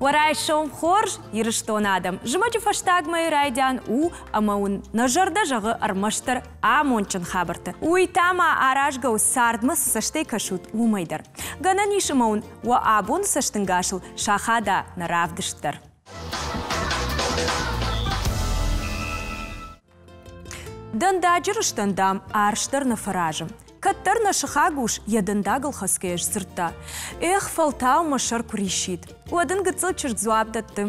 Уӕ райсом хорз, Ирыстоны адӕм! Зымӕджы фӕстаг мӕйы райдиан у ӕмӕ уын нӕ зӕрдӕ зӕгъы ӕрмӕстдӕр амондджын хабӕрттӕ. Уый та ма аразгӕ у цардмӕ цы цӕстӕй кӕсут, уымӕй дӕр. Гӕнӕн ис ӕмӕ уын уӕ абоны цӕстӕнгасыл сахада нӕ равдыст дӕр. Дӕндаджы рыстӕн, дам, арс дӕр нӕ фӕразы. Кӕддӕр нӕ сыхаг ус йӕ дӕндагыл хӕцгӕйӕ сдзырдта: «Эх, фӕлтау мӕ сӕр куы риссид!» Уӕд ын гыццыл чызг дзуапп дӕтты: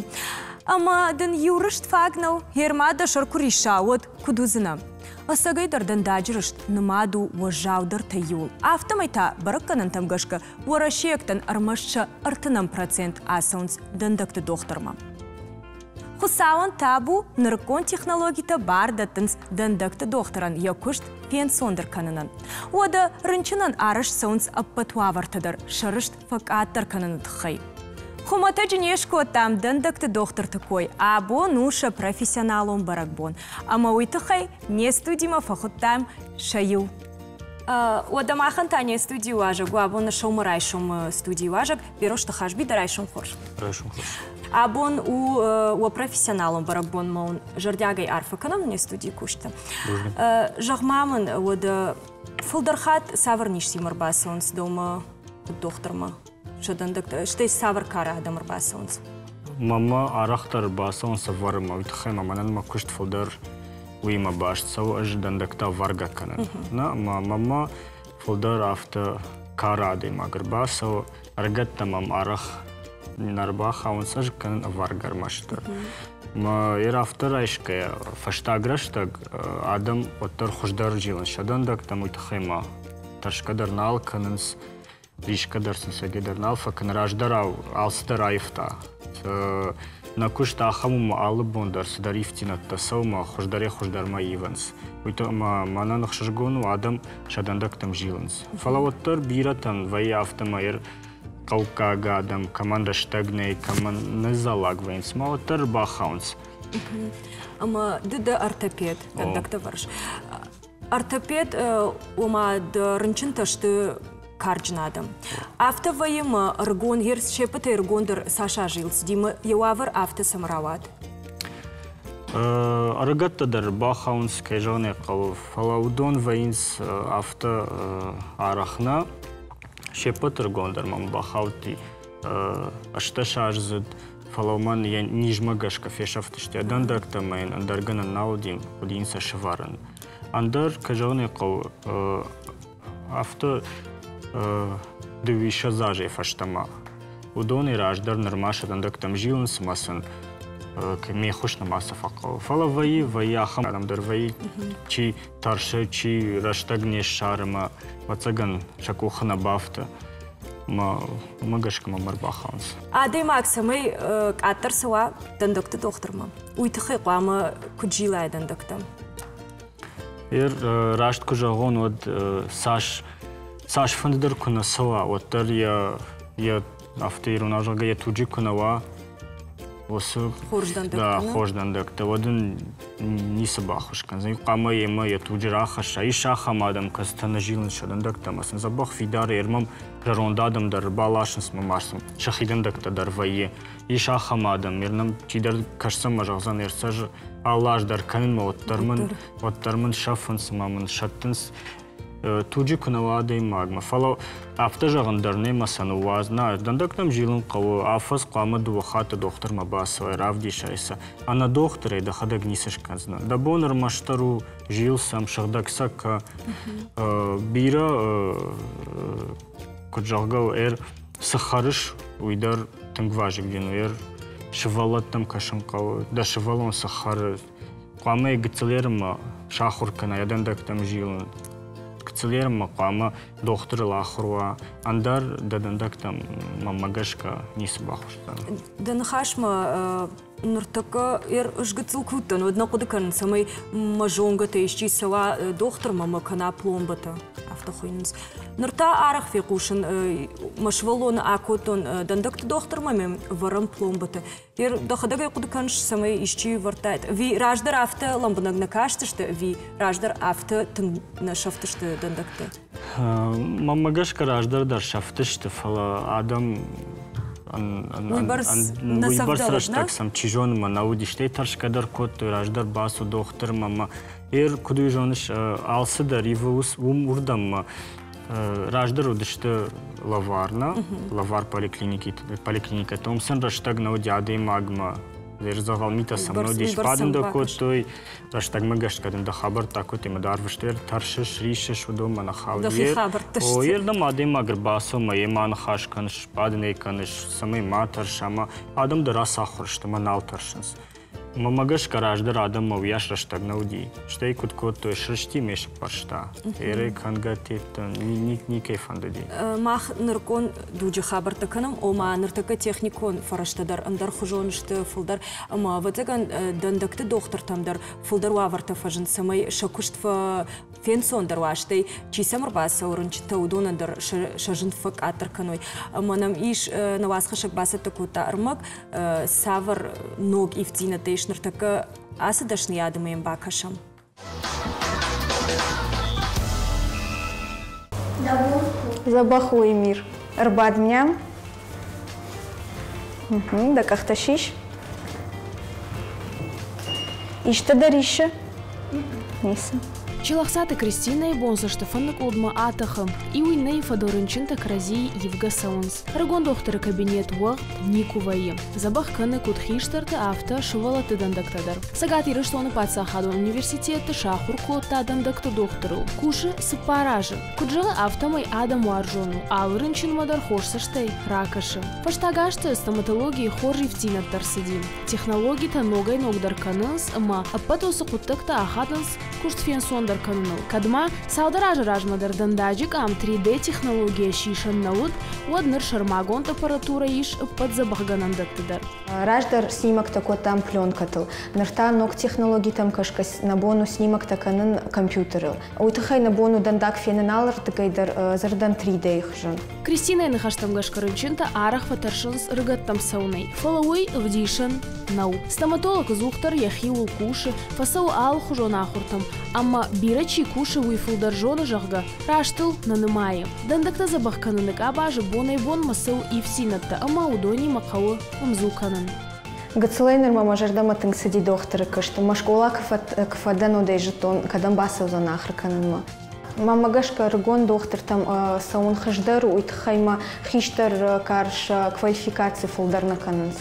«Ӕмӕ дын иу рыст фаг нӕу, гъер-ма дӕ сӕр куы рисса, уӕд куыд уыдзынӕ?» Ӕцӕгӕй дӕр дӕндаджы рыст нымад у уӕззаудӕртӕй иуыл. Афтӕмӕй та бӕрӕггӕнӕнтӕм гӕсгӕ уӕрӕсейӕгтӕн ӕрмӕст сӕ 30% ацӕуынц дӕндӕгты дохтырмӕ. Хуыцауӕн табу, нырыккон технологитӕ бар дӕттынц дӕндӕгты дохтырӕн йӕ куыст фенцондӕр кӕнынӕн. Уӕдӕ рынчынӕн арӕзт цӕуынц ӕппӕт уавӕртӕ дӕр сӕ рыст фӕкъаддӕр кӕныны тыххӕй. Хуымӕтӕджы не скодтам дӕндӕгты дохтырты кой, абон у сӕ профессионалон бӕрӕгбон. Ӕмӕ уый тыххӕй не студимӕ фӕхуыдтам сӕ иу. Уӕдӕ махӕн та не студийы уазӕг у абоны сӕумӕрайсомы студийы уазӕг Берозты Хазби дӕ райсом хорз. Райсом хорз. Абон у уӕ профессионалон бӕрӕгбонмӕ уын зӕрдиагӕй арфӕ кӕнӕм не студийы кусджытӕ. Зӕгъ-ма мын, уӕдӕ фылдӕр хатт цавӕр низтимӕ ӕрбацӕуынц дӕумӕ куыд дохтырмӕ? Сӕ дӕндӕгтӕ, стӕй цавӕр кары адӕм ӕрбацӕуынц? Мӕнмӕ арӕхдӕр ӕрбацӕуынц ӕвӕрынмӕ, уый тыххӕй ма мӕнӕн мӕ куыст фылдӕр уыимӕ баст цӕуы, ӕз дӕндӕгтӕ ӕвӕргӕ кӕнын. Нӕ, ӕмӕ мӕнмӕ фылдӕр афтӕ кары адӕймаг ӕрбацӕуы, ӕрыгӕттӕ мӕм арӕх не рбахауынц, ӕз кӕнын ӕвӕргӕ ӕрмӕстдӕр. Мӕ йӕ афтӕ райсгӕйӕ, фӕстаг рӕстӕг адӕм уӕддӕр хуыздӕр зилынц сӕ дӕндӕгтӕм, уый тыххӕй ма тӕрсгӕ дӕр нал кӕнынц, рисгӕ дӕр сын сӕгӕ дӕр нал фӕкӕны. Раздӕрау алцыдӕр аивта. Нӕ куыст ахӕм у, ӕмӕ алы бон дӕр цыдӕр ивддзинӕдтӕ цӕуы ӕмӕ хуыздӕрӕй-хуыздӕрмӕ ивынц. Уый та ӕмӕ мӕнӕн ӕхсызгон у, адӕм сӕ дӕндӕгтӕм зилынц. Фӕлӕ уӕддӕр бирӕтӕн вӕййы афтӕ ӕмӕ хъӕуккаг адӕм, кӕмӕн рӕстӕг нӕй, кӕмӕн ныдзӕллаг вӕййынц, ӕмӕ уӕддӕр ӕрбахауынц. Ӕмӕ ды дӕ ортопед, дӕндӕгтӕ вӕрыс. Ортопед, ома рынчынтӕ сты карджын адӕм. Афтӕ вӕййы мӕ ӕрыгон, се ппӕтӕй ӕрыгондӕр цас азы йыл цыди, мӕ йӕ уавӕр афтӕ цӕмӕ рауад? Ӕрыгӕттӕ дӕр бахауынц, кӕй зӕгъын ӕй хъӕуы, фӕлӕ уыдон вӕййынц афтӕ арӕх нӕ. Се ппӕт ӕрыгондӕр мӕм бахаудти ӕстдӕсаздзыд, фӕлӕ уымӕн йӕ низмӕ гӕсгӕ фесӕфтысты йӕ дӕндӕгтӕ ӕмӕ йын ӕндӕр гӕнӕн нал уыди, уыди йын сӕ сывӕрын. Ӕндӕр, кӕй зӕгъын ӕй хъӕуы, афтӕ дыууиссӕдз азӕй фӕстӕмӕ уыдонӕй раздӕр нырма сӕ дӕндӕгтӕм зилынц ӕмӕ сын ме ххуыс нырма цы фӕхъӕуы. Фӕлӕ вӕййы, вӕййы ахӕм адӕм дӕр вӕййы, чи тӕрсы, чи рӕстӕг не ссары ӕмӕ, ӕвӕццӕгӕн, сӕ къухы нӕ бафты. Ӕмӕ уымӕ гӕсгӕ мӕм ӕрбахауынц. Адӕймаг цӕмӕй къаддӕр цӕуа дӕндӕгты дохтырмӕ, уый тыххӕй хъуамӕ куыд зилай дӕндӕгтӕм? Раст куы зӕгъон, уӕд цас цас фӕндыдӕр куы нӕ цӕуа, уӕддӕр йӕ йӕ афтӕ иронау зӕгъгӕ, йӕ туджы куы нӕ уа, уыцы хорз дӕндӕгтӕ, уӕд ын ницы баххуыс кӕндзӕн. Хъуамӕ йемӕ йӕ туджы рахӕсса. Ис ахӕм адӕм, кӕцытӕ нӕ зилынц сӕ дӕндӕгтӕ ӕмӕ сын дзӕбӕх фидар ӕрмӕм зӕронд адӕм дӕр ӕрбаласынц ӕмӕ ма сын сӕхи дӕндӕгтӕ дӕр вӕййы. Ис ахӕм адӕм, ныр нӕм чидӕр кӕсдзӕн ӕмӕ зӕгъдзӕн, ӕрцӕз алы аз дӕр кӕнынмӕ, уӕддӕр мын, уӕддӕр мын сӕфынц ӕмӕ мын сӕттынц туджы куы нӕ уа адӕймагмӕ. Фӕлӕ афтӕ зӕгъын дӕр нӕ мӕ сӕ ныууадз. Нӕ, дӕндӕгтӕм зилын хъӕуы, афӕдз хъуамӕ дыууӕ хатты дохтырмӕ бацӕуай, равдисай сӕ. Ӕнӕ дохтырӕй дӕхӕдӕг ницы скӕндзынӕ. Дӕ бон ӕрмӕстдӕр у зил сӕм, сыгъдӕг сӕ кӕ. Бирӕ, куыд зӕгъгӕ, цы хӕрыс, уый дӕр тынг вазыгджын у. Сывӕллӕттӕм кӕсын хъӕуы, дӕ сывӕллон цы хӕры, хъуамӕ йӕ гыццыл ерынмӕ сахуыр кӕна, йӕ дӕндӕгтӕм зилын. Гыццыл ерынмӕ хъуамӕ дохтырыл ахуыр уа, ӕндӕр дӕ дӕндӕгтӕм, мӕнмӕ гӕсгӕ, ницы баххуыс кӕны. Дӕ ныхасмӕ ныртӕккӕ ӕз гыццыл куы уыдтӕн, уӕд нӕ хъуыды кӕнын, цӕмӕй мӕ зонгӕтӕ исчи цӕуа дохтырмӕ мӕ кӕна пломбӕтӕ, афтӕ хуыйнынц. Ныр та арӕх фехъусын, мӕ сывӕллоны акодтон дӕндӕгты дохтырмӕ, ме вӕрӕм пломбӕтӕ. Дӕхӕдӕг ӕй хъуыды кӕныс, цӕмӕй исчи вӕрдтаид? Ӕви раздӕр афтӕ лӕмбынӕг нӕ кастысты, ӕви раздӕр афтӕ тынг нӕ сӕфтысты дӕндӕгтӕ? Мӕнмӕ гӕсгӕ раздӕр дӕр сӕфтысты, фӕлӕ адӕм Уыйбӕрц нӕ уыйбӕрц рӕстӕг сӕм чи зоны мӕ нӕ уыди, стӕй тӕрсгӕ дӕр кодтой, раздӕр бацу дохтырмӕ мӕ Ер, куыд уый зоныс, алцыдӕр ивы уым уырдӕммӕ. Раздӕр уыдысты лӕвар, нӕ? Лӕвар поликлиникӕтӕ. Уым сын рӕстӕг нӕ уыди адӕймагмӕ. Дзӕгъӕл митӕ сӕм нӕ уыди, сбадын дӕ кодтой, рӕстӕгмӕ гӕсгӕ дын дӕ хабӕрттӕ кодтой ӕмӕ дӕ арвыстой, тӕрсыс, риссыс, уыдонмӕ нӕ хауди. О, ердӕм адӕймаг ӕрбацӕуы йемӕ аныхас кӕныс, сбадын ӕй кӕныс, цӕмӕй ма тӕрса ӕмӕ адӕм дӕр ацахуыр сты ӕмӕ нал тӕрсынц. Мӕнмӕ гӕсгӕ раздӕр адӕммӕ уыйас рӕстӕг нӕ уыди. Стӕй куыд кодтой, срысти ме сыппӕрста. Эрӕй кӕнгӕ теттӕн никӕй фӕндыди. Мах нырыккон дуджы хабӕрттӕ кӕнӕм, ома ныртӕккӕ техникон фӕрӕзтӕ дӕр ӕндӕрхуызон сты фылдӕр ӕмӕ, ӕвӕццӕгӕн, дӕндӕгты дохтыртӕм дӕр фылдӕр уавӕртӕ фӕзынд, цӕмӕй сӕ куыст фенцондӕр уа, стӕй чи сӕм ӕрбацӕуы рынчынтӕ, уыдонӕн дӕр сӕ зын фӕкъаддӕр кӕной. Ӕмӕ нӕм ис, нӕ уацхӕссӕг бацӕттӕ кодта ӕрмӕг, цавӕр ног ивддзинӕдтӕ ис ныртӕккӕ ацы дӕсныйады ма йӕм бакӕсӕм. Дзӕбӕх у, Эмир. Ӕрбад нӕм. Дӕ къӕхтӕ сис. Исты дӕ риссы? Ницы. Челӕхсаты Кристинӕйы бон цӕсты фӕныкъуылдмӕ атӕхы. Иу иннӕйы фӕдыл рынчынтӕ кӕрӕдзийы ивгӕ цӕуынц. Ӕрыгон дохтыры кабинет уӕгъд никуы вӕййы. Дзӕбӕх кӕны куыд хистӕрты, афтӕ сывӕллӕтты дӕндӕгтӕ дӕр. Цӕгат Ирыстоны паддзахадон университеты сахуыр кодта дӕндӕгты дохтырыл. Кусы 4 азы. Куыд зӕгъы, афтӕмӕй адӕм уарзон у, алы рынчынмӕ дӕр хорз цӕстӕй ракӕсы. Фӕстаг азты стоматологийы хорз ивддзинӕдтӕ ӕрцыди. Технологитӕ ногӕй-ногдӕр кӕнынц ӕмӕ ӕппӕт уыцы хъуыддӕгтӕ ахадынц куыст фенцондӕр кӕныныл. Кӕд ма цалдӕр азы размӕ дӕр дӕндаджы къам 3D-технологийӕ сисӕн нӕ уыд, уӕд ныр сӕрмагонд аппаратурӕ ис ӕппӕт дзӕбӕхгӕнӕндӕтты дӕр. Раздӕр снимоктӕ кодтам пленкӕтыл, ныр та ног технологитӕм кӕсгӕ нӕ бон у снимоктӕ кӕнын компьютерыл. Уый тыххӕй нӕ бон у дӕндаг фенын алырдыгӕй дӕр дзырдӕн 3D-йы хуызӕн. Кристинӕйы ныхӕстӕм гӕсгӕ рынчынтӕ арӕх фӕтӕрсынц рыгӕттӕм цӕуынӕй, фӕлӕ уый ӕвдисӕн нӕу. Стоматолог ӕдзухдӕр йӕхиуыл кусы, фӕцӕуы алыхуызон ахуыртӕм ӕмӕ бирӕ чи кусы, уый фылдӕр зоны, зӕгъгӕ, растыл нӕ нымайы. Дӕндӕгтӕ дзӕбӕх кӕныны къабазы бонӕй-бонмӕ цӕуы ивддзинӕдтӕ ӕмӕ уыдонимӕ хъӕуы ӕмдзу кӕнын. Гыццылӕй нырмӕ мӕ зӕрдӕмӕ тынг цыди дохтыры куыст. Мӕ скъола куы фӕдӕн, уӕд ӕй зыдтон, кӕдӕм бацӕудзӕн ахуыр кӕнынмӕ. Мӕнмӕ гӕсгӕ ӕрыгон дохтыртӕм цӕуын хуыздӕр у, уый тыххӕй мӕ хистӕр кар сӕ квалификаци фылдӕр нӕ кӕнынц.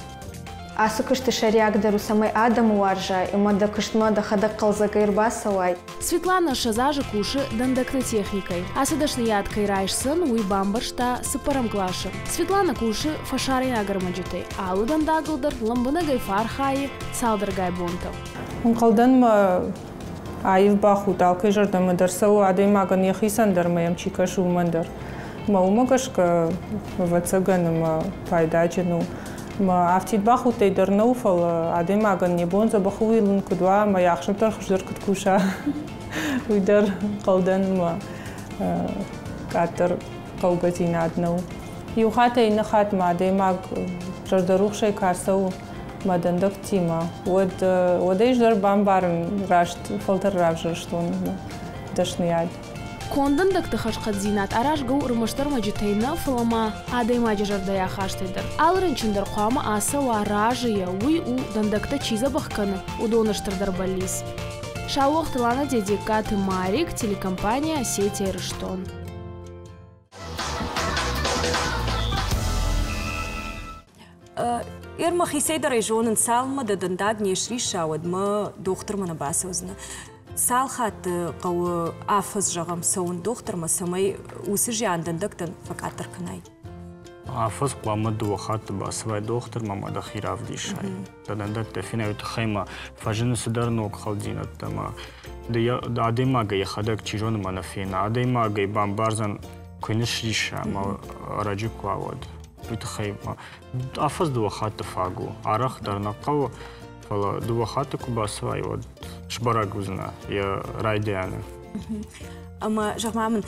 Ацы куысты сӕйрагдӕр у, цӕмӕй адӕмы уарзай ӕмӕ дӕ куыстмӕ дӕхӕдӕг хъӕлдзӕгӕй ӕрбацӕуай. Светлана 20 азы кусы дӕндӕгты техникӕй. Ацы дӕсныйад кӕй райсдзӕн, уый бамбӕрста цыппӕрӕм къласы. Светлана кусы фӕсарӕйнаг ӕрмӕджытӕй. Алы дӕндагыл дӕр лӕмбынӕгӕй фӕархайы цалдӕргай бонтӕ. Ӕнхъӕлдӕн мӕ аив бахудт алкӕй зӕрдӕмӕ дӕр цӕуы, адӕймагӕн йӕхицӕн дӕр ӕмӕ йӕм чи кӕсы, уымӕн дӕр. Мӕ уымӕ гӕсгӕ, ӕвӕццӕгӕн, ӕмӕ пайдаджын у. Мӕ афтид бахудтӕй дӕр нӕу, фӕлӕ адӕймагӕн йӕ бон дзӕбӕх ууилын куыд уа ӕмӕ йӕ ӕхсӕв дӕр хуыздӕр куыд куса, уый дӕр ӕнхъӕлдӕн ӕмӕ къаддӕр хъӕугӕдзинад нӕу. Иу хаттӕй иннӕ хатмӕ адӕймаг зӕрдӕрухсӕй куы ацӕуы мӕ дӕндӕгтимӕ, уӕд уӕд ӕз дӕр бамбарын раст фӕлтӕр равзӕрстон дӕсныйад. Конд дӕндӕгты хӕрзхъӕддзинад аразгӕ у ӕрмӕст ӕрмӕджытӕй нӕ, фӕлӕ ма адӕймаджы зӕрдӕйы ахастӕй дӕр. Алы рынчын дӕр хъуамӕ ацӕуа разыйӕ, уый у, дӕндӕгтӕ чи дзӕбӕх кӕны, уыдоны стырдӕр бӕллиц. Саулохты Лана, Дедегкаты Марик, телекомпания «Осетия Ирыстон». Ер мӕхицӕй дӕр ӕй зонын, цалынмӕ дӕ дӕндаг не срисса, уӕдмӕ дохтырмӕ нӕ бацӕудзынӕ. Цал хатты хъӕуы афӕдз, зӕгъӕм, цӕуын дохтырмӕ, цӕмӕй уыцы зиан дӕндӕгтӕн фӕкъаддӕр кӕнай? Афӕдз хъуамӕ дыууӕ хатты бацӕуай дохтырмӕ ӕмӕ дӕхи равдисай. Дӕ дӕндӕгтӕ фенай, уый тыххӕй ма фӕзыны цыдӕр ног хӕлддзинӕдтӕ ӕмӕ адӕймагӕй йӕхӕдӕг чи зоны ма нӕ фена. Адӕймагӕй бамбардзӕн, куы йын срисса ӕмӕ ӕрӕджы куы уа, уӕд. Уый тыххӕй афӕдз дыууӕ хатты фаг у. Арӕхдӕр нӕ хъӕуы, фӕлӕ дыууӕ хатты куы бацӕуай, уӕд сбӕрӕг уыдзынӕ йӕ райдианы. Ӕмӕ зӕгъ-ма мын,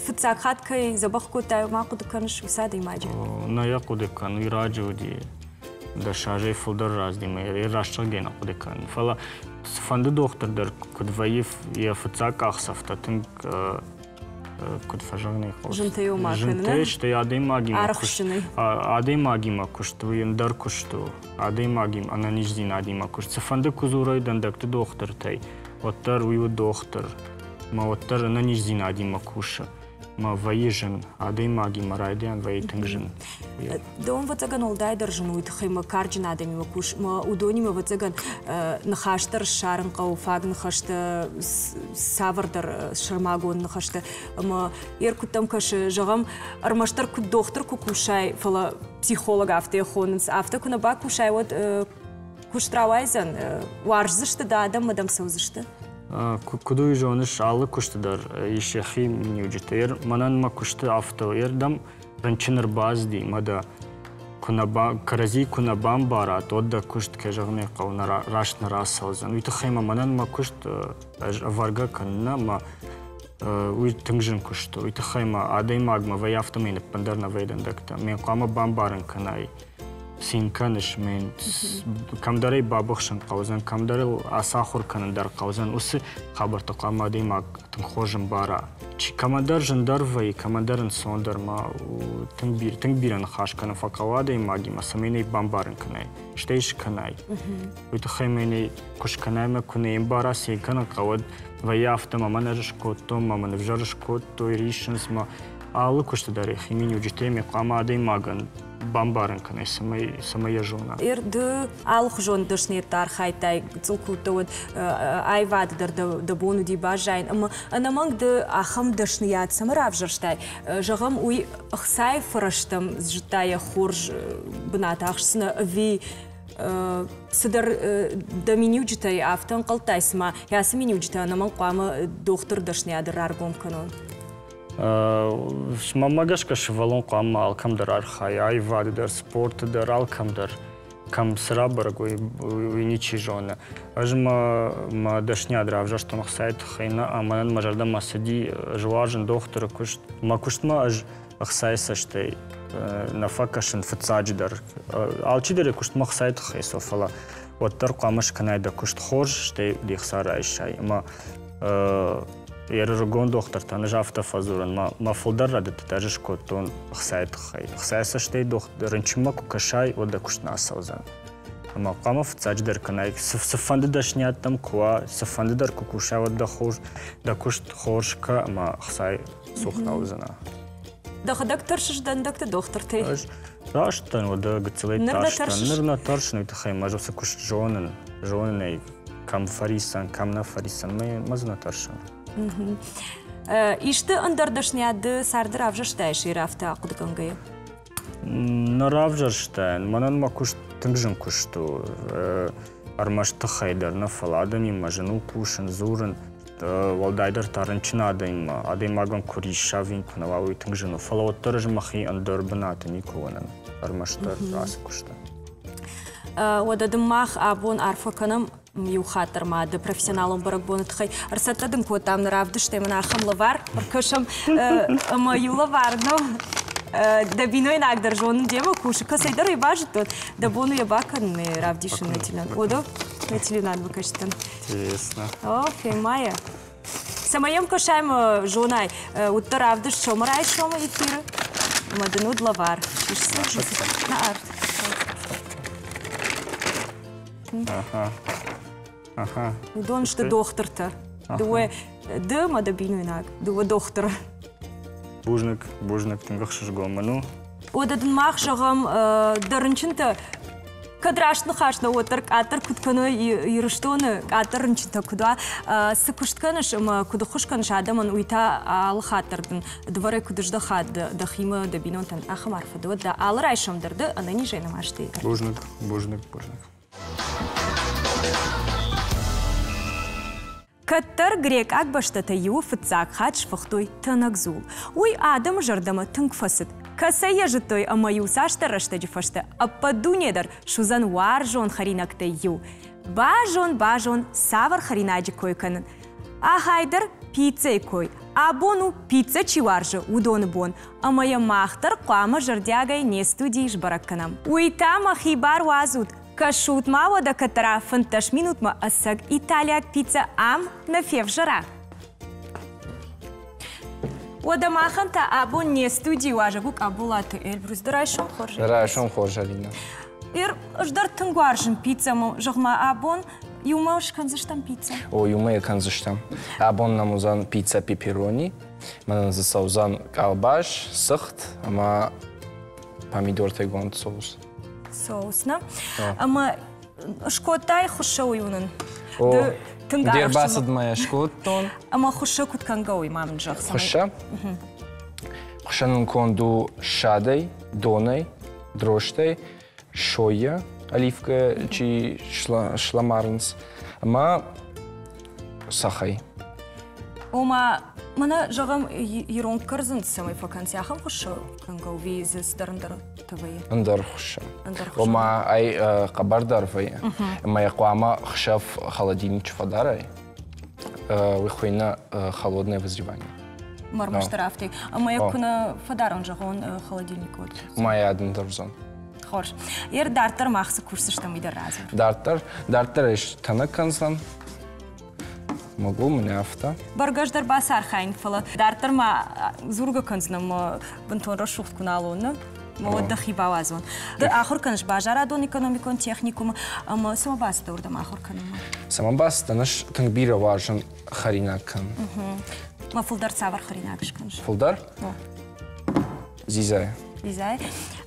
фыццаг хатт кӕй дзӕбӕх кодтай, ма хъуыды кӕныс уыцы адӕймаджы? Нӕ йӕ хъуыды кӕнын, уый раджы уыди. 10 азӕй фылдӕр раздимӕ йӕ раст зӕгъгӕ нӕ хъуыды кӕнын. Фӕлӕ цыфӕнды дохтыр дӕр куыд вӕййы йӕ фыццаг къахдзӕфтӕ тынг. куыд фӕзӕгъын хъӕуы. Зынтӕй ма Зынтӕй, стӕй адӕймагимӕ куыст, адӕймагимӕ куыст, уый ӕндӕр куыст у. Адӕймагимӕ, ӕнӕниздзинадимӕ куыст. Цыфӕнды куы дзурой дӕндӕгты дохтыртӕй, уӕддӕр уый у дохтыр. Ӕмӕ уӕддӕр ӕнӕниздзинадимӕ кусы. Ӕмӕ вӕййы зын, адӕймагимӕ райдиан вӕййы тынг зын. Дӕуӕн, ӕвӕццӕгӕн, уӕлдайдӕр зын уый тыххӕй мӕ карджын адӕмимӕ кус, мӕ уыдонимӕ, ӕвӕццӕгӕн, ныхас дӕр ссарын хъӕуы, фаг ныхӕстӕ, цавӕрдӕр сӕрмагонд ныхӕстӕ. Ӕмӕ йе ркуыдтӕм кӕсы, зӕгъӕм, ӕрмӕстдӕр куыд дохтыр куы кусай, фӕлӕ психолог афтӕ хонынц, афтӕ куы нӕ бакусай, уӕд куыст рауайдзӕн, уарздзысты дӕ адӕм, мӕ дӕм цӕудзысты. Куыд уый зоныс, алы куысты дӕр ис йӕхи миниуджытӕ. Мӕнӕн мӕ куысты афтӕ, ердӕм рынчын ӕрбацыди мӕ дӕ куы нӕ ба, кӕрӕдзи куы нӕ бамбарат, уӕд дӕ куыст, кӕй зӕгъын ӕй хъӕуы, нӕ раст нӕ рацӕудзӕн. Уый тыххӕй мӕ мӕнӕн мӕ куыст ӕз ӕвӕргӕ кӕнын ӕмӕ уый тынг зын куыст у. Уый тыххӕй мӕ адӕймагмӕ вӕййы афтӕмӕй ныппындӕр нӕ вӕййы дӕндӕгтӕ. Мӕ хъуамӕ бамбарын кӕнай, цин кӕныс, мӕн кӕмдӕр ӕй бабыхсын хъӕудзӕн, кӕмдӕр ыл ацахуыр кӕнын дӕр хъӕудзӕн. Уыцы хабӕрттӕ хъуамӕ адӕймаг тынг хорз ӕмбара. Чи кӕмӕндӕр зындӕр вӕййы, кӕмӕндӕр ӕнцондӕр ма тынг бирӕ, тынг бирӕ ныхас кӕнын фӕхъӕуы адӕймагимӕ, цӕмӕй нӕ бамбарын кӕнай, стӕй скӕнай. Уый тыххӕй мӕ нӕ куы скӕнай мӕ куы нӕ ӕмбара, цы кӕнын хъӕуӕд, вӕййы афтӕ мӕ мӕн ӕз скодтон, мӕ мын ӕвзӕр скодтой, риссынц мӕ. Алы куысты дӕр йӕхи миниуджытӕ ме хъуамӕ адӕймагӕн бамбарын кӕнай, цӕмӕй, цӕмӕй йӕ зона. Ды алыхуызон дӕсныйӕдты архайдтай, гыццыл куы уыдтӕ, уӕд аивады дӕр дӕ бон уыди баззайын. Ӕмӕ ӕнӕмӕнг ды ахӕм дӕсныйад цӕмӕ равзӕрстай? Зӕгъӕм, уый ӕхцайы фӕрӕзтӕм зыдта йӕ хорз бынат ахсдзынӕ ӕви цыдӕр дӕ миниуджытӕй афтӕ ӕнхъӕлдтай, цыма ацы миниуджытӕ ӕнӕмӕнг хъуамӕ дохтыр дӕсныйады раргом кӕнон? Мӕнмӕ гӕсгӕ сывӕллон хъуамӕ алкӕм дӕр архайа, аивады дӕр, спорты дӕр, алкӕм дӕр. Кӕм цы рабӕрӕг, уый ничи зоны. Ӕз мӕ, мӕ дӕсниад равзӕрстон ӕхцайы тыххӕй нӕ, ӕмӕ мӕнӕн мӕ зӕрдӕмӕ цыди, ӕз уарзын дохтыры куыст. Мӕ куыстмӕ ӕз ӕхцайы цӕстӕй нӕ фӕкӕсын фыццаджыдӕр. Алчидӕр йӕ куыстмӕ ӕхцайы тыххӕй цӕуы, фӕлӕ уӕддӕр хъуамӕ скӕнай дӕ куыст хорз, стӕй де хца райсай. Ӕмӕ Ӕрыгон дохтыртӕн ӕз афтӕ фӕдзурын, мӕ фылдӕр рӕдыдтытӕ ӕз скодтон ӕхцайы тыххӕй. Ӕхцайы цӕстӕй рынчынмӕ куы кӕсай, уӕд дӕ куыст нӕ ацӕудзӕн. Ӕмӕ хъуамӕ фыццаджыдӕр кӕнай, цыфӕнды дӕсниӕдтӕм куы уа, цыфӕнды дӕр куы кусай, уӕд дӕ хорз, дӕ куыст хорз кӕ ӕмӕ ӕхцайы цух нӕ уыдзынӕ. Дӕхӕдӕг тӕрсыс дӕндӕгты дохтыртӕй? Ӕз раст дӕн, уӕдӕ гыццылӕй тарстӕн. Ныр нӕ тӕрсын, уый тыххӕй мӕ ӕз уыцы куыст зонын, зонын ӕй. Кӕм фӕрисӕн, кӕм нӕ фӕрисӕн, мӕ дзы нӕ тӕрсын. Исты ӕндӕр дӕсныйад ды царды равзӕрстай сӕйрафтӕ ахъуыдыгӕнгӕйӕ? Нӕ равзӕрстаин. Мӕнӕн мӕ куыст тынг зын куыст у. Ӕрмӕст тыххӕй дӕр нӕ, фӕлӕ адӕмимӕ зын у кусын, дзурын. Уӕлдайдӕр та рынчын адӕммӕ. Адӕймагӕн куы рисса ӕви куы нӕ уа, уый тынг зын у. Фӕлӕ уӕддӕр ӕз мӕхи ӕндӕр бынаты никуы уынын. Ӕрмӕстдӕр ацы куысты. Уӕдӕ дын мах абон арфӕ кӕнӕм иу хатт дӕр ма дӕ профессионалон бӕрӕгбоны тыххӕй. Ӕрцӕттӕ дын кодтам нӕ равдыстӕй мын ахӕм лӕвар. Ӕркӕсӕм ӕмӕ иу лӕвар, ну, дӕ бинойнаг дӕр зонын демӕ кусы. Кӕцӕйдӕр ӕй базыдтон. Дӕ бон у йӕ бакӕнын равдисын нӕ телеон. Уӕдӕ нӕ телеуынадмӕ кӕсдзӕн. Интересно. О, фемайа. Цӕмӕй йӕм кӕсай ӕмӕ зонай, уыдтӕ равдыст сӕумӕрайсомы эфиры, ӕмӕ дын уыд лӕвар. На арт. Ага. Ага. Уыдон сты дохтыртӕ. Дыууӕ ды ӕмӕ дӕ бинойнаг, дыууӕ дохтыры. Бузныг, бузныг, тынг ӕхсызгон мын у. Уӕдӕ дын мах зӕгъӕм, дӕ рынчынтӕ кӕд раст ныхас нӕ, уӕддӕр къаддӕр куыд кӕной Ирыстоны, къаддӕр рынчынтӕ куыд уа, цы куыст кӕныс ӕмӕ куыд ӕххуыс кӕныс адӕмӕн, уый та алы хатт дӕр дын дывӕрӕй куыд здӕха дӕхимӕ, дӕ бинонтӕн, ахӕм арфӕ дӕ уӕд дӕ алы райсом дӕр ды ӕнӕнизӕй нӕмастӕй. Бузныг, бузныг, бузныг. Кӕддӕр грекъаг бӕстӕтӕй иуы фыццаг хатт сфыхтой тӕнӕг дзул. Уый адӕмы зӕрдӕмӕ тынг фӕцыд. Кӕцӕй йӕ зыдтой ӕмӕ иу цасдӕр рӕстӕджы фӕстӕ ӕппӕт дуне дӕр суыдзӕн уарзон хӕринӕгтӕй иу. Базон, базон, цавӕр хӕринаджы кой кӕнын. Ахайдӕр пиццӕйы кой. Абон у, пиццӕ чи уарзы, уыдоны бон. Ӕмӕ йӕ мах дӕр хъуамӕ зӕрдиагӕй не студийы сбӕрӕг кӕнӕм. Уый та мӕхи бар уадзут, Кӕсут-ма уӕдӕ кӕддӕра 15 минутмӕ ӕцӕг италиаг пиццӕ ам нӕ февзӕра? Уӕдӕ махӕн та абон не студийы уазӕг у Къабулаты Эльбрус. Ды райсом хорз. Райсом хорз, Алина. Ир, ӕз дӕр тынг уарзын пиццӕ. Зӕгъ-ма, абон иумӕ скӕндзыстӕм пиццӕ? О, иумӕ йӕ кӕндзыстӕм. Абон нӕм уыдзӕн пиццӕ пепперони. Мӕнӕн дзы цӕудзӕн къалбас, цыхт ӕмӕ помидортӕгонд соус. Соус, нӕ? Ӕмӕ скодтай хуыссӕ уый уынын. О, тынг де рбацыдмӕ йӕ скодтон. Ӕмӕ хуыссӕ куыд кӕнгӕ уый ма мын зӕгъ. Хуыссӕ? Хуыссӕ нын конд у ссадӕй, донӕй, дрожжтӕй, сойӕ, оливкӕ чи сламарынц, ӕмӕ цӕхӕй. Ома, мӕнӕ, зӕгъӕм, ирон кӕрдзын цӕмӕй фӕкӕнынц, ахӕм хуыссӕ кӕнгӕ у, дзы цыдӕр ӕндӕр вӕййы? Ӕндӕр хуыссӕ. Ома, ай хъӕбӕрдӕр вӕййы. Ӕмӕ йӕ хъуамӕ хсӕв холодильничы фӕдарай. Уый хуыйны холодное вызревание. Мӕрмӕстдӕр афтӕ. Ӕмӕ йӕ куы нӕ фӕдарон, зӕгъон, холодильник уӕд? Ма йӕ ӕндӕр уыдзӕн. Хорз. Ер дарддӕр мах цы кусдзыстӕм, уый дӕр радзур. Дарддӕр, дарддӕр ӕз тӕнӕг кӕндзӕн. Могу мын афтӕ. Бӕргӕ ӕз дӕр бацархайын, фӕлӕ дарддӕр ма дзургӕ кӕндзынӕн мӕ бынтон рӕсугъд куы нал уон, нӕ? Мӕ уӕд дӕхи бауадзон. Ды ахуыр кӕныс базарадон-экономикон техникумы ӕмӕ цӕмӕ бацыдтӕ уырдӕм ахуыр кӕнынмӕ? Цӕмӕ бацыдтӕн, ӕз тынг бирӕ уарзын хӕринаг кӕнын. Мӕ фылдӕр цавӕр хӕринаг скӕныс? Фылдӕр? Дзидзайы. Дзидзайы.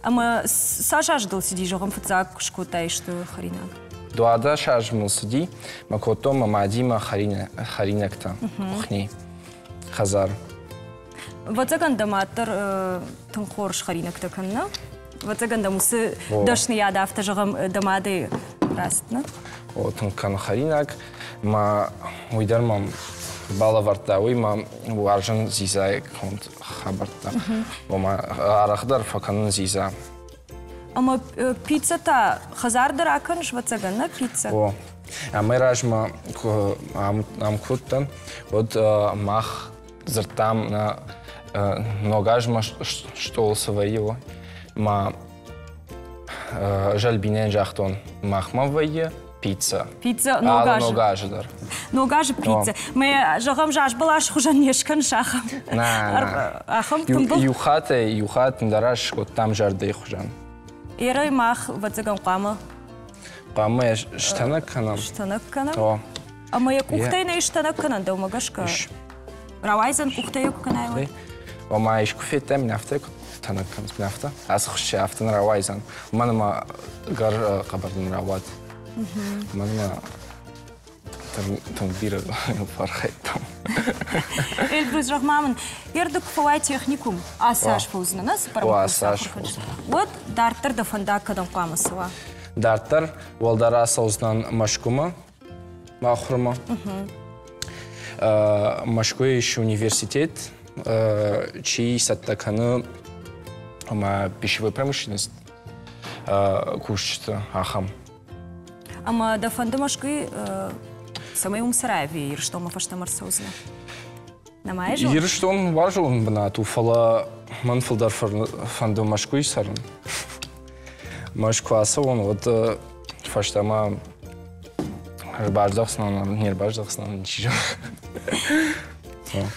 Ӕмӕ цас азы дыл цыди, зӕгъӕм, фыццаг куы скодтай исты хӕринаг? 12 азы мыл цыди, мӕ кодтон мӕ мадимӕ хӕринӕгтӕ кухни, хӕдзар. Ӕвӕццӕгӕн дӕ мад дӕр тынг хорз хӕринӕгтӕ кӕны, Ӕвӕццӕгӕн дӕм уыцы дӕсныйад афтӕ зӕгъӕм дӕ мадӕй раст, нӕ? О, тынг кӕны хӕринаг. Мӕ уый дӕр мӕм балӕвӕрдта, уый мӕ уарзын дзидзайы конд хабӕрттӕ. Ома арӕхдӕр фӕкӕнын дзидза. Ӕмӕ пиццӕ та хӕдзар дӕр акӕныс, ӕвӕццӕгӕн, нӕ пиццӕ? О. Амӕй размӕ куы ам куы уыдтӕн, уӕд мах дзырдтам нӕ ног азмӕ стъол цы вӕййы, ма ӕз Альбинӕйӕн загътон, махмӕ вӕййы пицца. Пицца ног азы. Ног азы дӕр. Ног азы пицца. Мӕ зӕгъӕм, зазбӕлас хуызӕн не скӕныс ахӕм. Нӕ, ахӕм тымбыл. Иу хатт иу хатт ӕндӕр аз скодтам зӕрдӕйы хуызӕн. Ерӕй мах, ӕвӕццӕгӕн, хъуамӕ Хъуамӕ йӕ стӕнӕг кӕнӕм. Стӕнӕг кӕнӕм? О. Ӕмӕ йӕ къухтӕй нӕ стӕнӕг кӕнӕн дӕумӕ гӕсгӕ? Рауайдзӕн къухтӕй куы кӕнай, уӕд? Ома искуы федтай, мын афтӕ куы тӕнӕг кӕныс, мын афтӕ? Ацы хуыссы афтӕ нӕ рауайдзӕн. Уымӕн ӕмӕ гӕр хъӕбӕр нын рауад. Уымӕн ӕмӕ тынг бирӕ фӕархайдтам. Эльбрус, зӕгъ-ма мын, ерды куы фӕуай техникум, ацы аз фӕуыдзынӕ, нӕ цыппӕрӕм ацы аз фӕуыдзынӕ. Уӕд дарддӕр дӕ фӕндаг кӕдӕм хъуамӕ цӕуа? Дарддӕр уӕлдӕр ацӕудзынӕн Мӕскуымӕ ахуырмӕ. Мӕскуыйы ис университет, чи цӕттӕ кӕны ӕмӕ пищевой промышленность кусджыты ахӕм. Ӕмӕ дӕ фӕнды Мӕскуыйы, цӕмӕй уым цӕрай ӕви Ирыстонмӕ фӕстӕмӕ ӕрцӕудзынӕ? Нӕма йӕ зоныс? Ирыстон уарзон бынат у, фӕлӕ мӕн фылдӕр фӕнды Мӕскуыйы цӕрын. Мӕскуы ацӕуон, уӕд фӕстӕмӕ ӕрбаздӕхдзынӕн, не рбаздӕхдзынӕн, чи зоны.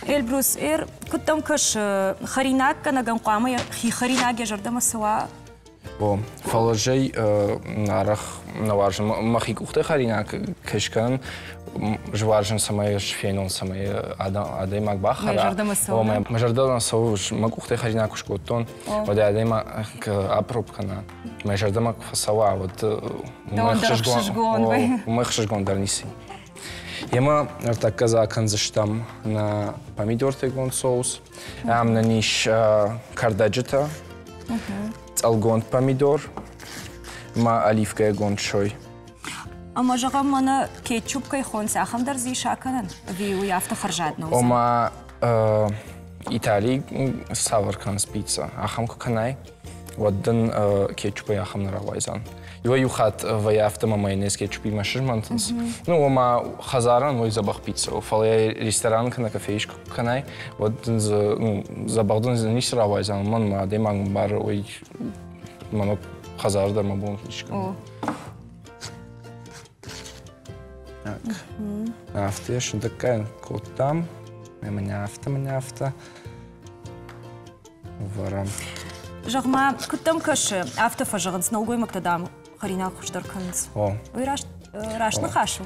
Эльбрус, эр, куыд дӕм кӕсы, хӕринаггӕнӕгӕн хъуамӕ хи хӕринаг йӕ зӕрдӕмӕ цӕуа? О, фӕлӕ зӕй арӕх нӕ уарзын. Мӕхи къухтӕй хӕринаг кӕй скӕнын, ӕз уарзын, цӕмӕй ӕз фенон, цӕмӕй адӕймаг бахӕра. Мӕ зӕрдӕмӕ цӕуы. Мӕ зӕрдӕмӕ цӕуы, мӕ къухтӕй хӕринаг куы скодтон, уӕд адӕймаг апроб кӕна. Мӕ зӕрдӕмӕ куы фӕцӕуа, уӕд уымӕй ӕхсызгон дӕр ницы. Емӕ ӕртӕккӕ дзы акӕндзыстӕм нӕ помидортӕгонд соус. Ам нын ис кӕрдӕджытӕ, цъӕлгонд помидор ӕмӕ оливкӕйгонд сой. Ӕмӕ зӕгъӕм, мӕнӕ кетчуп кӕй хонынц, ахӕм дӕр дзы ис акӕнӕн? Ӕви уый афтӕ хӕрзад нӕ уыдзӕн? Ома Италийы цавӕр кӕнынц пицца, ахӕм куы кӕнай, уӕд дын кетчупӕй ахӕм нӕ рауайдзӕн. Иуӕй-иу хатт вӕййы афтӕ ӕмӕ майонез кетчупимӕ сызмӕнтынц. Ну, ома хӕдзарӕн уый дзӕбӕх пицца у, фӕлӕ ресторан кӕнӕ кафейы куы кӕнай, уӕд дын дзы, ну, дзӕбӕх дын дзы ницы рауайдзӕн, уымӕн ӕмӕ адӕймаг ӕмбары, уый мӕнӕ хӕдзары дӕр мӕ бон скӕнын. Так. Афтӕ сындӕггай кодтам. Мӕнӕ афтӕ, мӕнӕ афтӕ. Вӕрӕм. Зӕгъ-ма, куыд дӕм кӕсы, афтӕ фӕзӕгъынц, нӕлгоймӕгтӕ, дам, хӕринаг хуыздӕр кӕнынц. О. Уый раст, раст ныхас у?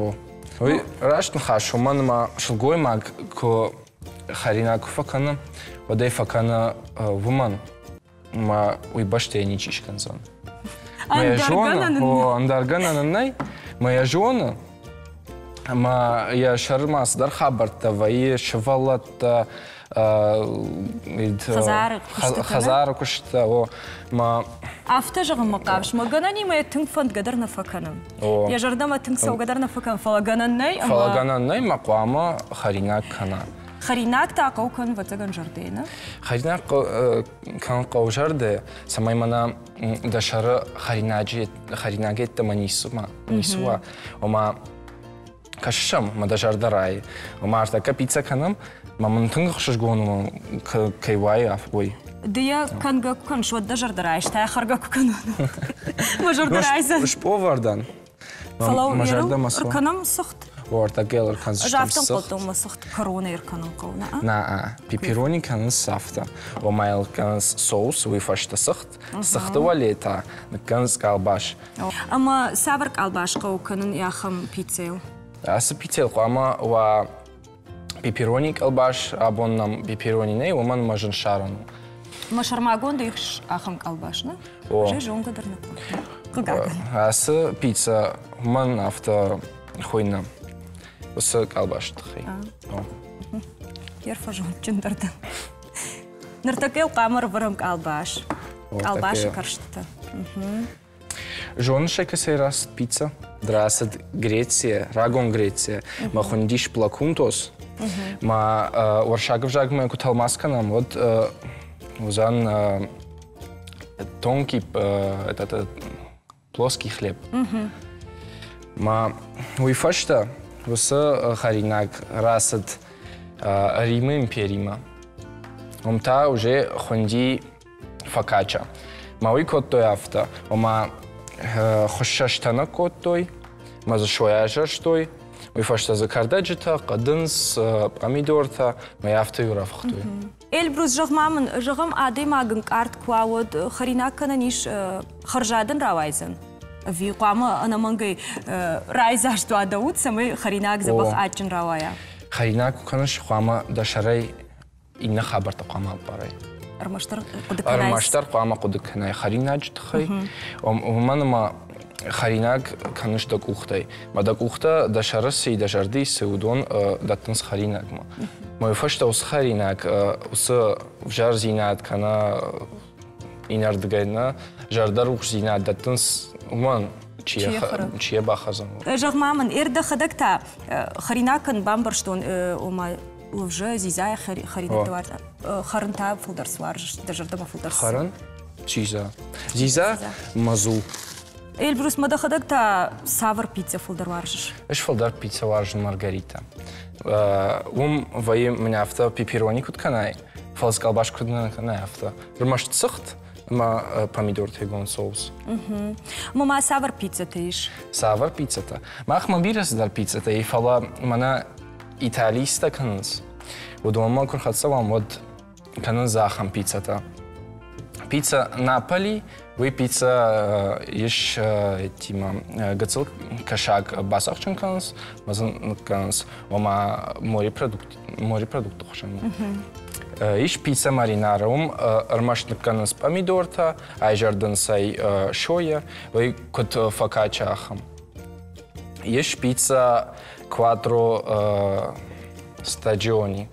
О. Уый раст ныхас у, уымӕн ӕмӕ сылгоймаг куы хӕринаг куы фӕкӕны, уӕд ӕй фӕкӕны уымӕн, ӕмӕ уый бӕстӕйы ничи скӕндзӕн. Мӕ йӕ зоны, о, ӕндӕр гӕнӕн ын нӕй, мӕ йӕ зоны, ӕмӕ йӕ сӕрмӕ цыдӕр хабӕрттӕ вӕййы, сывӕллӕттӕ, хӕдзары куыстытӕ, о, мӕ Афтӕ зӕгъынмӕ хъавыс, мӕ гӕнӕнимӕ йӕ тынг фӕндгӕ дӕр нӕ фӕкӕны. Йӕ зӕрдӕмӕ тынг цӕугӕ дӕр нӕ фӕкӕны, фӕлӕ гӕнӕн нӕй. Фӕлӕ гӕнӕн нӕй, мӕ хъуамӕ хӕринаг кӕна. Хӕринаг та хъӕуы кӕнын, ӕвӕццӕгӕн, зӕрдӕйы, нӕ? Хӕринаг кӕнын хъӕуы зӕрдӕ, цӕмӕй мӕнӕ дӕ сӕры хӕринаджы хӕринаг йеддӕмӕ ницы ницы уа. Ома кӕсыс ӕм, мӕ дӕ зӕрдӕ райы. Ома ӕртӕккӕ пиццӕ кӕнӕм, мӕ мын тынг ӕхсызгон у, кӕй уайы, уый. Ды йӕ кӕнгӕ куы кӕныс, уӕд дӕ зӕрдӕ райста, хӕргӕ куы кӕнон. Мӕ зӕрдӕ райдзӕн. Спъовӕрдӕн. Фӕлӕ ӕркӕнӕм цыхт. Уӕртӕ ӕркӕндзыстӕм Ӕз афтӕ ӕнхъӕлдтон, мӕ цыхт кӕронӕй ӕркӕнын хъӕуы, нӕ? Нӕ, пепперони кӕнынц афтӕ. Ома йыл кӕнынц соус, уый фӕстӕ цыхт, цыхты уӕле та ныккӕнынц къалбас. Ӕмӕ цавӕр къалбас хъӕуы кӕнын ахӕм пиццӕйыл? Ацы пиццӕйыл хъуамӕ уа пепперони къалбас. Абон нӕм пепперони нӕй, уымӕн мӕ зын ссарӕн у. Мӕ сӕрмагонд ис ахӕм къалбас, нӕ? Ӕз зонгӕ дӕр нӕ кодтон. Хъыгагӕн. Ацы пицца мӕн афтӕ хуыйны уыцы къалбасы тыххӕй. Ерфӕзондджындӕр дӕн. Ныртӕккӕ йыл хъуамӕ ӕрывӕрӕм къалбас. Къалбасы кӕрстытӕ. Зоныс ӕй, кӕцӕй рацыд пицца? Рацыд Грецийӕ, рагон Грецийӕ. Мӕ хуындис Плакунтос. Мӕ уырыссаг ӕвзагмӕ куы тӕлмац кӕнӕм, уӕд уыдзӕн тонкий, этот, плоский хлеб. Мӕ уый фӕстӕ уыцы хӕринаг рацыд Римы империмӕ. Уым та уже хуынди фокачча. Ма уый кодтой афтӕ, ома хуыссӕстӕ нӕ кодтой, ма дзы сой азӕрстой, уый фӕстӕ дзы кӕрдӕджытӕ, хъӕдындз, пъамидортӕ, ма йӕ афтӕ иу рафыхтой. Эльбрус, зӕгъ-ма мын, зӕгъӕм, адӕймаг ӕнкъард куы уа, уӕд хӕринаг кӕнӕн ис хӕрзадӕн рауайдзӕн? Ӕви хъуамӕ ӕнӕмӕнгӕй райдзаст уа дӕ уд, цӕмӕй хӕринаг дзӕбӕх адджын рауайа? Хӕринаг куы кӕныс, хъуамӕ дӕ сӕрӕй иннӕ хабӕрттӕ хъуамӕ аппарай. Ӕрмӕстдӕр хъуыды кӕнай? Ӕрмӕстдӕр хъуамӕ хъуыды кӕнай хӕринаджы тыххӕй, уымӕн ӕмӕ хӕринаг кӕныс дӕ къухтӕй. Мӕ дӕ къухтӕ дӕ сӕры цы и, дӕ зӕрдӕйы цы, уыдон дӕттынц хӕринагмӕ. Мӕ фӕстӕ уыцы хӕринаг, уыцы взӕрдзинад кӕнӕ иннӕрдыгӕй нӕ зӕрдӕрухсдзинад дӕттынц уымӕн, чи йӕ бахӕрдзӕн. Зӕгъ-ма мын, эр дӕхӕдӕг та хӕринаг кӕн бамбӕрстон, ома лывзӕ, дзидзайы хӕринӕгтӕ уарз, хӕрын та фылдӕр цы уарзыс, дӕ зӕрдӕмӕ фылдӕр цы? Хӕрын? Дзидза. Дзидза мӕ дзул. Эльбрус, ма дӕхӕдӕг та цавӕр пиццӕ фылдӕр уарзыс? Ӕз фылдӕр пиццӕ уарзын Маргарита. Уым вӕййы мын афтӕ пепперони куыд кӕнай, фӕлӕ скъалбас куыд нӕ кӕнай, афтӕ. Ӕрмӕст цыхт ӕмӕ помидортӕгонд соус. Ӕмӕ ма цавӕр пиццӕтӕ ис? Цавӕр пиццӕтӕ? Махмӕ бирӕ цыдӕр пиццӕтӕ и, фӕлӕ мӕнӕ италистӕ кӕнынц, уыдонмӕ куы рхӕццӕ уӕм, уӕд кӕнынц ахӕм пиццӕтӕ. Пицца Наполи, уый пицца ис тимӕ гыццыл кӕсаг бацахсын кӕнынц, ӕмӕ дзы ныккӕнынц, ома морепродукты хуызӕн. Ис пицца маринара, уым ӕрмӕст ныккӕнынц пъамидортӕ, айзӕрдынц ӕй сойӕ, уый куыд фокачча ахӕм. Ис пицца Quattro stagioni.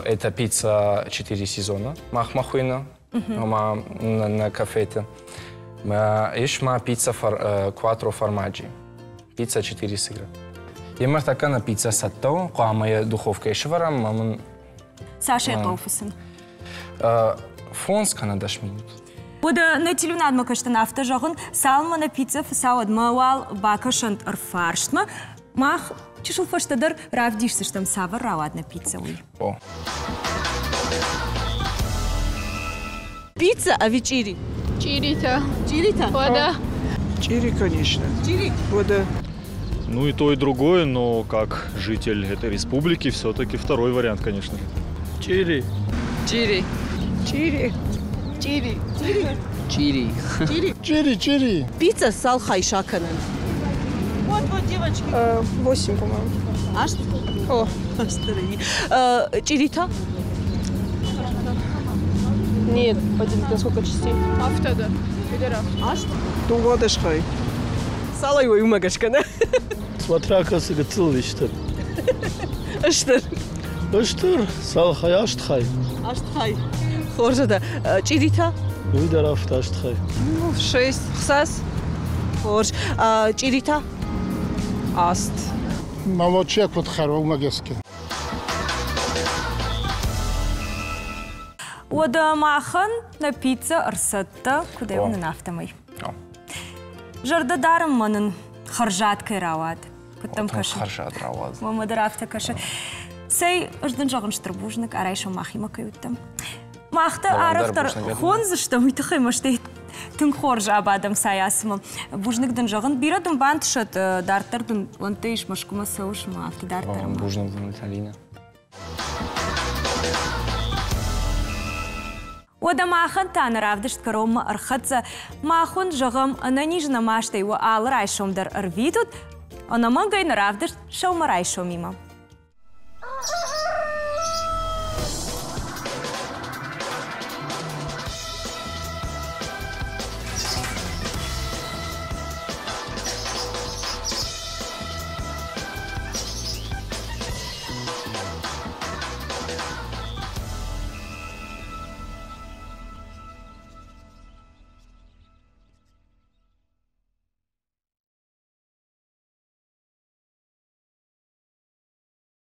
Это пицца четыре сезона. Махма хуыйны, ома на кафеты. Ис ма пицца quattro formaggi. Пицца четыре сыра. Емӕ кӕнӕ пицца цӕттӕ у, хъуамӕ йӕ духовкӕйы сӕвӕрӕм, ӕмӕ мын... Цас ӕй хъӕуы фыцын? 5 кӕнӕ 10 минут. Уӕдӕ нӕ телеуынадмӕ кӕстӕн афтӕ зӕгъын, цалынмӕ нӕ пиццӕ фыца, уӕдмӕ уал бакӕсӕнт ӕрфарстмӕ. Мах чысыл фӕстӕдӕр равдисдзыстӕм, цавӕр рауад нӕ пиццӕ, уый. О. Пицца ӕви чъири? Чъиритӕ. Чъиритӕ? Уӕдӕ. Чъири, конечно. Чъири? Уӕдӕ. Ну и то, и другое, но как житель этой республики все-таки второй вариант, конечно же. Чъири. Чъири. Чъири. Чъири. Чъири. Чъири. Чъири, чъири. Пицца цал хай сакӕнӕн? Вот, вот, девочки. Восемь, по-моему. Аст? О. Аст. Чъири та? Нет, поделить на сколько частей? Афтӕ дӕр. Аст? Дыууадӕс хай. Цалӕй уой уымӕ гӕсгӕ, нӕ? Смотря кӕцы гыццыл стыр. Стыр. Стыр, цал хай, аст хай. Аст хай. Хорз дӕ. Чъиритӕ? Уый дӕр афтӕ аст хай. Ну, шесть. Хсӕз. Хорз. Чъиритӕ? Аст. Молодче куыд хӕры, уымӕ гӕсгӕ. Уӕдӕ махӕн нӕ пицца ӕрцӕттӕ, куыд ӕй уынын, афтӕмӕй. Зӕрдӕ дарын мӕ нын хӕрзад кӕй рауад. Куыд дӕм кӕсы? Хӕрзад рауад. Мӕ дӕр афтӕ кӕсы. Цӕй, ӕз дын зӕгъын стыр бузныг, арайсом махимӕ кӕй уыдтӕн. Мах дӕ арӕхдӕр хондзыстӕм, уый тыххӕй мӕстӕй тынг хорз абадӕм цайасмӕ. Бузныг дын зӕгъын, бирӕ дын бантысӕд, дарддӕр дын уӕнтӕ ис Мӕскуымӕ цӕуыс ӕмӕ афтӕ дарддӕр. Бузныг дын, Виталина. Уӕдӕ махӕн та нӕ равдыст кӕронмӕ ӕрхӕццӕ. Мах уын зӕгъӕм, ӕнӕниз нӕ мастӕй уӕ алы райсом дӕр ӕрвитут, ӕнӕмӕнгӕй нӕ равдыст сӕумӕрайсомимӕ.